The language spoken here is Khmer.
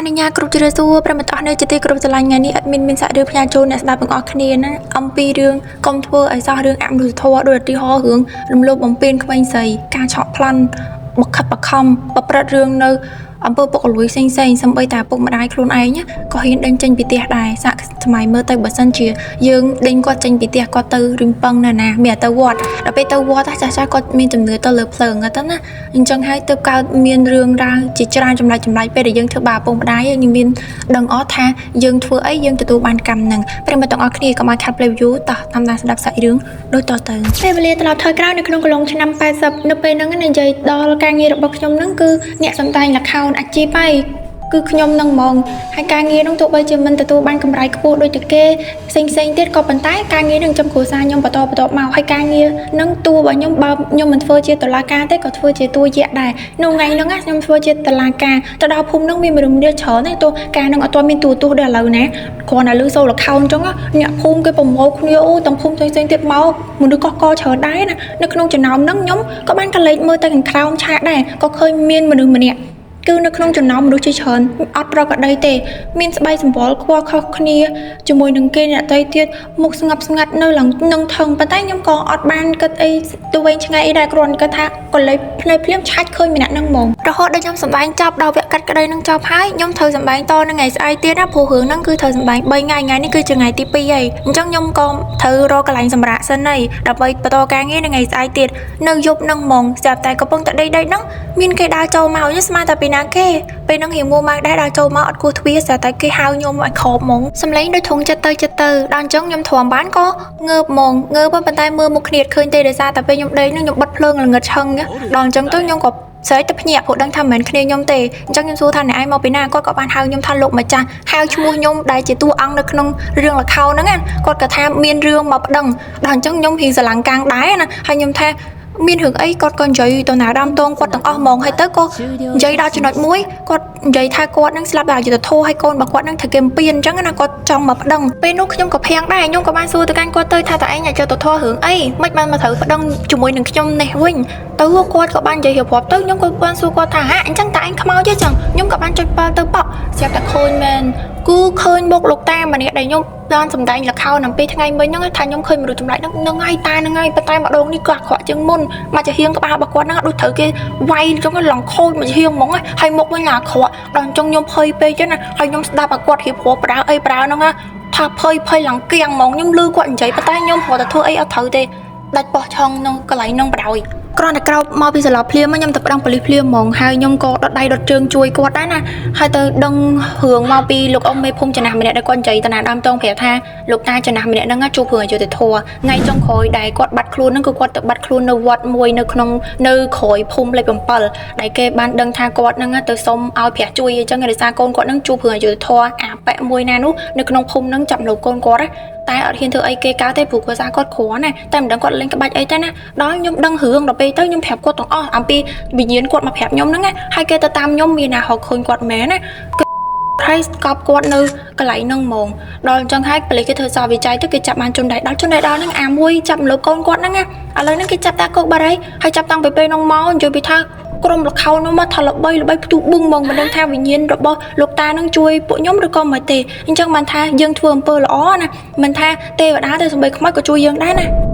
នុញ្ញាតគ្រប់ជ្រាបសួរប្រិយមិត្តអស់នៅជាទីគោរពស្រឡាញ់ថ្ងៃនេះអត់មានមានសាក់រឿងផ្ញើជូនអ្នកស្ដាប់ទាំងអស់គ្នាណាអំពីរឿងកុំធ្វើឲ្យសោះរឿងអមនុស្សធម៌ដោយឧទាហរណ៍រឿងរំលោភបំពានក្មេងស្រីការឆក់ប្លន់បង្ខិតបង្ខំប្រព្រឹត្តរឿងនៅអំពើពុករលួយផ្សេងផ្សេងសំបីតាពុកម្ដាយខ្លួនឯងណាក៏ហ៊ានដេញចេញពីផ្ទះដែរសាកសម័យមើលទៅបើសិនជាយើងដេញគាត់ចេញពីផ្ទះគាត់ទៅរិំពឹងនៅណាមានតែទៅវត្តដល់ពេលទៅវត្តចាស់ចាស់គាត់មានជំនឿទៅលើភ្លើងទៅណាអញ្ចឹងហើយទើបកើតមានរឿងរ៉ាវជាច្រើនចម្លែកចម្លែកពេលដែលយើងធ្វើបាបឪពុកម្ដាយយើងមានដឹងអត់ថាយើងធ្វើអីយើងទទួលបានកម្មហ្នឹងប្រិយមិត្តទាំងអស់គ្នាកុំឲ្យខាត់ play view តោះតាមដានស្ដាប់សាច់រឿងដូចតទៅពេលវេលាត្រឡប់ថយក្រោយនៅក្នុងកន្លងឆ្នាំ80នៅពេលហ្នឹងនិយាយដល់ការងាររបស់ខ្ញុំហ្នឹងគឺអ្នកសម្ដែងល្ខោនអាជីពហើយគឺខ្ញុំនឹងហ្មងហើយការងារនោះទោះបីជាមិនទទួលបានកម្រៃខ្ពស់ដូចតែគេផ្សេងផ្សេងទៀតក៏ប៉ុន្តែការងារនឹងចំគ្រួសារខ្ញុំបន្តបន្តមកហើយការងារនឹងតួរបស់ខ្ញុំបើខ្ញុំមិនធ្វើជាតុលាការទេក៏ធ្វើជាតួយៈដែរនៅថ្ងៃហ្នឹងណាខ្ញុំធ្វើជាតុលាការទៅដល់ភូមិហ្នឹងមានមនុស្សម្នាច្រើនទេទោះការហ្នឹងអត់ទាន់មានទូទស្សន៍ដល់ឥឡូវណាគ្រាន់តែឮសូរល្ខោនអញ្ចឹងអ្នកភូមិគេប្រមូលគ្នាអូទាំងភូមិផ្សេងៗទៀតមកមនុស្សកកកច្រើនដែរណានៅក្នុងចំណោមហ្នឹងខ្ញុំក៏បានកលេចមើលទៅខាងក្រោមឆាកដែរក៏ឃើញមានមនុស្សម្នាក់គឺនៅក្នុងចំណោមមនុស្សជាច្រើនអត់ប្រក្រតីទេមានស្បែកសម្បុរខ្វល់ខុសគ្នាជាមួយនឹងគេអ្នកដទៃទៀតមុខស្ងប់ស្ងាត់នៅឡើងនឹងថឹងប៉ុន្តែខ្ញុំក៏អត់បានគិតអីទៅវែងឆ្ងាយអីដែរគ្រាន់គិតថាក៏លេចភ្នែកភ្លាមឆាច់ឃើញម្នាក់ហ្នឹងហ្មងរហូតដល់ខ្ញុំសម្ដែងចប់ដល់វគ្គកាត់ក្តីនឹងចប់ហើយខ្ញុំត្រូវសម្ដែងតនៅថ្ងៃស្អែកទៀតណាព្រោះរឿងហ្នឹងគឺត្រូវសម្ដែង3ថ្ងៃថ្ងៃនេះគឺជាថ្ងៃទី2ហើយអញ្ចឹងខ្ញុំក៏ត្រូវរកកន្លែងសម្រាកសិនហើយដើម្បីបន្តការងារនៅថ្ងៃស្អែកទៀតនៅយប់ហ្នឹងហ្មងស្រាប់តែកំពុងតែដេកដេកហ្នឹងមានគេដើរចូលមកខ្ញុំស្មានតែពីណាគេពេលហ្នឹងរៀងមួម៉ៅដែរដើរចូលមកអត់គោះទ្វារស្រាប់តែគេហៅខ្ញុំឲ្យខោបហ្មងសំឡេងដូចធុងចិត្តទៅចិត្តទៅដល់អញ្ចឹងខ្ញុំទ្រាំបានក៏ងើបហ្មងងើបប៉ុន្តែមើលមុខគ្នាឃើញទេដោយសារតែពេលខ្ញុំដេកហ្នឹងខ្ញុំបិទភ្លើងល្ងឹតឆឹងដល់អញ្ចឹងទៅខ្ញុំក៏ស្រែកទៅភ្ញាក់ព្រោះដឹងថាមិនមែនគ្នាខ្ញុំទេអញ្ចឹងខ្ញុំសួរថាអ្នកឯងមកពីណាគាត់ក៏បានហៅខ្ញុំថាលោកម្ចាស់ហៅឈ្មោះខ្ញុំដែលជាតួអង្គនៅក្នុងរឿងល្ខោនហ្នឹងណាគាត់ក៏ថាមានរឿងមកប្តឹងដល់អញ្ចឹងខ្ញុំរៀងស្រឡាំងកាំងដែរណាហើយខ្ញុំថាមានរឿងអីគាត់ក៏និយាយទៅណាដើមតងគាត់ទាំងអស់ហ្មងហើយទៅក៏និយាយដល់ចំណុចមួយគាត់និយាយថាគាត់នឹងស្លាប់ដោយអយុត្តិធម៌ហើយកូនរបស់គាត់នឹងត្រូវគេអំពានអញ្ចឹងណាគាត់ចង់មកប្តឹងពេលនោះខ្ញុំក៏ភាំងដែរខ្ញុំក៏បានសួរទៅកាន់គាត់ទៅថាតើឯងអយុត្តិធម៌រឿងអីមិនបានមកត្រូវប្តឹងជាមួយនឹងខ្ញុំនេះវិញទៅគាត់ក៏បាននិយាយរៀបរាប់ទៅខ្ញុំក៏បានសួរគាត់ថាហាអញ្ចឹងតើឯងខ្មោចទេចឹងខ្ញុំក៏បានចុចប៉ាល់ទៅប៉ក់ស្រាប់តែឃើញមែនគឺឃើញមុខលោកតាម្នាក់ដែលខ្ញុំបានសម្ដែងល្ខោនអំពីថ្ងៃមិញហ្នឹងថាខ្ញុំឃើញមនុស្សចម្លែកហ្នឹងនឹងហើយតាហ្នឹងហើយប៉ុន្តែម្ដងនេះក៏អាក្រក់ជាងមុនមកជាហៀងក្បាលរបស់គាត់ហ្នឹងដូចត្រូវគេវាយអញ្ចឹងឡងខូចមកជាហៀងហ្មងហើយមុខវិញអាក្រក់ដល់អញ្ចឹងខ្ញុំភ័យពេកចឹងណាហើយខ្ញុំស្ដាប់អាគាត់រៀបរាប់ប្រើអីប្រើហ្នឹងណាថាភ័យភ័យឡើងគៀងហ្មងខ្ញុំលឺគាត់និយាយប៉ុន្តែខ្ញុំរត់តែធ្វើអីអត់ត្រូវទេដាច់ពោះឆောងនៅកន្លែងហ្នឹងបដ ாய் គ្រាន់តែក្រោកមកពីសាឡភ្លាមខ្ញុំទៅប្តឹងប៉ូលីសភ្លាមហ្មងហើយខ្ញុំក៏ដុតដៃដុតជើងជួយគាត់ដែរណាហើយទៅដឹងរឿងមកពីលោកអ៊ំមេភូមិចំណាស់ម្នាក់ដែលគាត់និយាយតាណាដើមតងប្រាប់ថាលោកតាចំណាស់ម្នាក់ហ្នឹងជួបរឿងអយុត្តិធម៌ថ្ងៃចុងក្រោយដែលគាត់បាត់ខ្លួនហ្នឹងគឺគាត់ទៅបាត់ខ្លួននៅវត្តមួយនៅក្នុងនៅក្រោយភូមិលេខ7ដែលគេបានដឹងថាគាត់ហ្នឹងទៅសុំឲ្យព្រះជួយអញ្ចឹងដោយសារកូនគាត់ហ្នឹងជួបរឿងអយុត្តិធម៌អាប៉ែមួយណានោះនៅក្នុងភូមិហ្នឹងចាប់លោកកូនគាត់ណាតែអត់ហ៊ានធ្វើអីគេកើតទេព្រោះគ្រួសារគាត់ក្រណាតែមិនដឹងគាត់លេងក្បាច់អីទេណាដល់ខ្ញុំដឹងរឿងដល់ពេលទៅខ្ញុំប្រាប់គាត់ទាំងអស់អំពីវិញ្ញាណគាត់មកប្រាប់ខ្ញុំហ្នឹងណាហើយគេទៅតាមខ្ញុំមានណារកឃើញគាត់មែនណាហើយកប់គាត់នៅកន្លែងហ្នឹងហ្មងដល់អញ្ចឹងហើយប៉ូលីសគេធ្វើសវវិច័យទៅគេចាប់បានជនដៃដល់ជនដៃដល់ហ្នឹងអាមួយចាប់លើកូនគាត់ហ្នឹងណាឥឡូវហ្នឹងគេចាប់តាកោកបាត់ហើយហើយចាប់តាំងពីពេលហ្នឹងមកនិយាយពីថាក្រុមល្ខោននោះមកថាល្បីល្បីផ្ទុះបឹងហ្មងមិនដឹងថាវិញ្ញាណរបស់លោកតានឹងជួយពួកខ្ញុំឬក៏មិនទេអញ្ចឹងបានថាយើងធ្វើអំពើល្អណាមិនថាទេវតាទេសំបីខ្មោចក៏ជួយយើងដែរណា។